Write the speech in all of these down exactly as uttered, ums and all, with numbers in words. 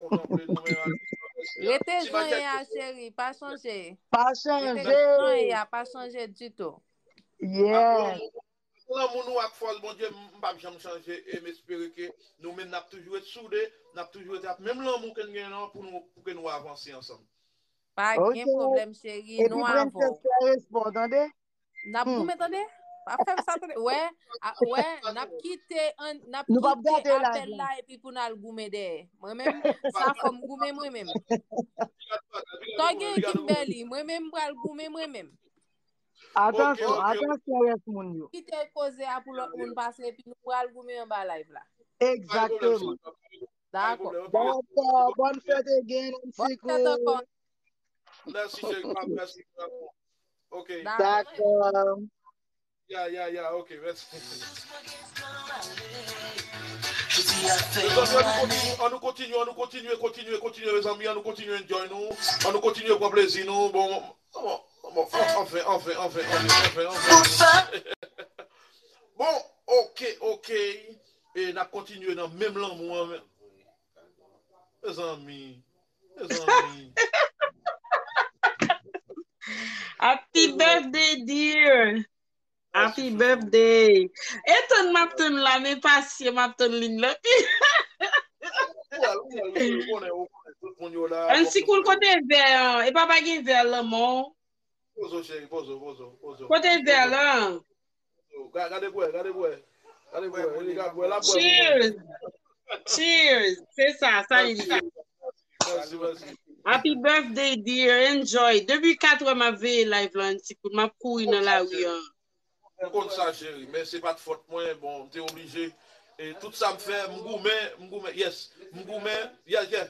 Kontanple nou menm ak. Rete jan w ye a, cheri, pa chanje. Pa Rete chanje. Jan w ye a, pa chanje ditou. Yeah. Lanmou nou ak fòs Bondye, m p ap janm chanje e m espere ke nou menm n ap toujou ret soude, n ap toujou ret ak menm lanmou ke n gen nan pou nou pou ke nou avanse ansanm. Pa Ok. Gen pwoblèm, cheri, Epi nou avè w. Princess fè respè, tande? N ap Hmm. Goumen, tande? Pa fè m sa, tande? Wè, a- wè, n ap kite an- n ap Nou p ap kite gade live apèl la. La epi pou n al goumen dèyè. Mwen menm, sa fò m goumen mwen menm. Sa w gen Kimberly, mwen menm m pral goumen mwen menm. Atansyon, Ok, ok. Atansyon rès moun yo. Kite koze a pou lòt moun pase epi nou pral goumen anba live la. Egzakteman. Dakò. Dakò, bonne fête again, M C Bonne fête Cool. Ankò. Mèsi cheri pa, mèsi frè. Ok. Dakò. Dakò. Ya, ya, ya, ok, mèsi. Jodi a fè Mezanmi, yon an nou ane. kontinye, an nou kontinye, an nou kontinye, kontinye, kontinye, mezanmi, an nou kontinye enjoy nou, an nou kontinye pran plezi nou, bon, bon, bon, anfen, anfen, anfen, anfen, anfen, anfen. Bon, ok, ok, e n ap kontinye nan menm lanmou an, men, mezanmi, mezanmi. Happy birthday, dear. Happy birthday. E tann m ap tann la, men pasye m ap tann liy lan. Ou wè, ou wè, ou wè, ou konnen, ou konnen, tout moun yo la. M C Cool, kote vè an? E pa pa gen vè lan, non? Pozo, cheri, pozo, pozo, pozo. Kote vè lan? Ga- Gade bwè, gade bwè. Gade bwè, gade bwè, la bwè. Cheers. Cheers. Se sa, sa li. Mèsi, mèsi. Happy birthday, dear. Enjoy. Depi katrè m ap veye live lan, M C Cool. M ap kouri nan lari an. Mwen konn sa, cheri, men se pa t fòt mwen, bon, m te oblije. E tout sa m fè, m goumen, m goumen, yes, m goumen, yeah, yeah.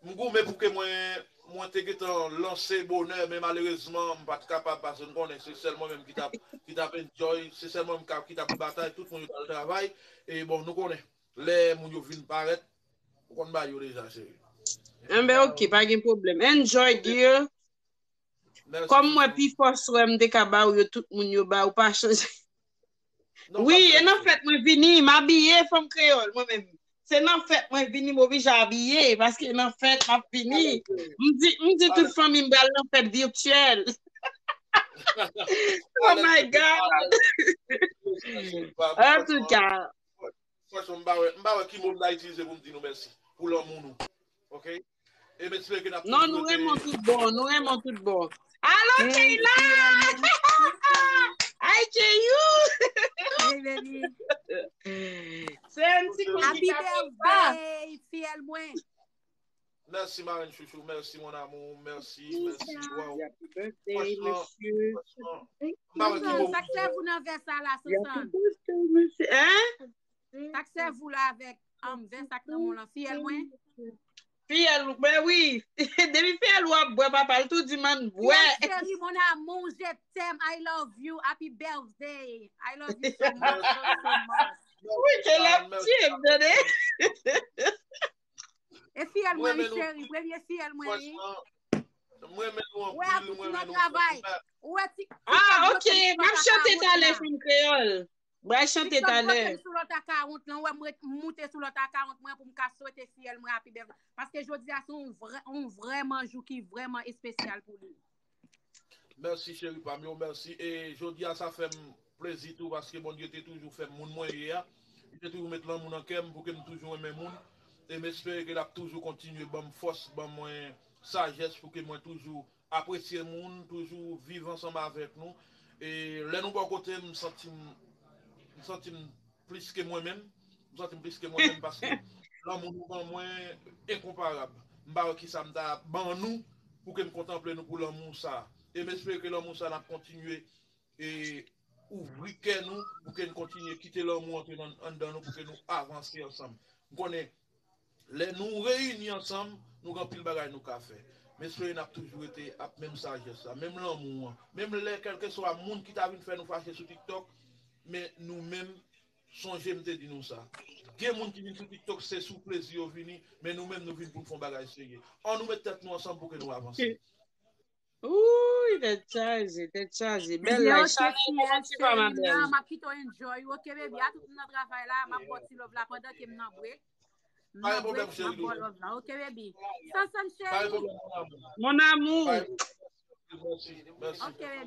M goumen pou ke mwen, mwen te gentan lanse bonè, men malerezman, m pa t kapab, paske m konnen se sèl mwen menm ki t ap, ki t ap enjoy, se sèl mwen menm ki t ap batay, tout moun yo t al travay, e bon, nou konnen, lè moun yo vin parèt, ou konn bagay yo deja, cheri. Enben, ok, pa gen pwoblèm. Enjoy, dear. Mèsi, Kòm mwen chouchou. Pi fò swè m te ka ba ou yo, tout moun yo ba ou, pa chanje. Non, Wi, pa e nan chanje. Fèt mwen vini, m abiye fanm kreyòl, mwen menm. Se nan fèt mwen vini, m oblije abiye, paske nan fèt, m ap vini. M di, m di tout fanmi m pral nan fèt vityèl. Oh my God! Antouka. Franchman, m pa wè, m pa wè ki mo m ta itilize pou m di nou mèsi. Pou lanmou nou. Ok? E m espere ke n ap Non, toujou nou rete renmen tout bon, nou renmen tout bon. Alo, Keyla! Hi, J U! Hey, baby. Se M C Cool Happy ki ka fè sa. Birthday, fiyèl mwen. Mèsi, marenn chouchou. Mèsi, mon amour. Mèsi, mèsi. Waw. Happy birthday, Franchman, mesye. Franchman, m pa wè ki mo. Sa k sèvi w nan vè sa la, Happy Sasan? birthday, mesye. Hein? Sa k sèvi w la avèk um, vè sa k nan men w lan, fiyèl mwen? Fiyèl ou, ben wi. Depi fiyèl ou ap bwè, papa, l tou di man bwè. Fiyèl cheri, mon amour, je t'aime, I love you, happy birthday. I love you so much, so, so much. Wi, ke l ap tiye m, tande. E fiyèl mwen, wi, Mwen, men nou- cheri, premye fiyèl mwen, wi. Franchman, mwen men nou Wè a anpil, tout mwen nan men nou travay. Franchman. Ou wè ti Ah, ok, m ap chante talè, fanm kreyòl. Mwen chante talè. Sou lòt akawont lan, wè mwen moute sou lòt akawont mwen pou m ka swete fiyèl mwen happy birthday. Paske jodi a se yon vrè, yon vrèman jou ki vrèman espesyal pou li. Mèsi cheri pa m yo, mèsi. E jodi a sa fè m plezi tou paske Bondye te toujou fè m moun mwen ye a. Li te toujou met lanmou nan kè m pou ke m toujou renmen moun. E m espere ke l ap toujou kontinye ban m fòs, ban mwen sajès pou ke mwen toujou apresye moun, toujou viv ansanm avèk nou. E lè nou bò kote m, m santi m, m santi m plis ke mwen menm. M santi m plis ke mwen menm paske lanmou nou ban mwen enkonparab. M pa wè kisa m ta ban nou pou ke m kontanple nou pou lanmou sa. E m espere ke lanmou sa n ap kontinye e ouvri kè nou pou ke n kontinye kite lanmou antre nan anndan nou pou ke nou avanse ansanm. M konnen lè nou reyini ansanm, nou gen anpil bagay nou ka fè. M espere n ap toujou rete ak menm sajès la, menm lanmou an. Menm lè kèlkeswa moun ki ta vin fè nou fache sou TikTok, men nou menm sonje m te di nou sa. Gen moun ki vin sou TikTok se sou plezi yo vini, men nou menm nou vin pou n fè yon bagay serye. An nou met tèt nou ansanm pou ke nou avanse. Uy, tèt chaje, tèt chaje. Bèl live. Chanèl mwen, ti pa ma bèl. M ap kite w enjoy. Ok, baby, a tout moun nan travay la, m ap bò ti love la pandan ke m nan break. M nan break, m ap ba w love la. Ok, baby. Sansanm cheri. Mon amour. Ok, baby.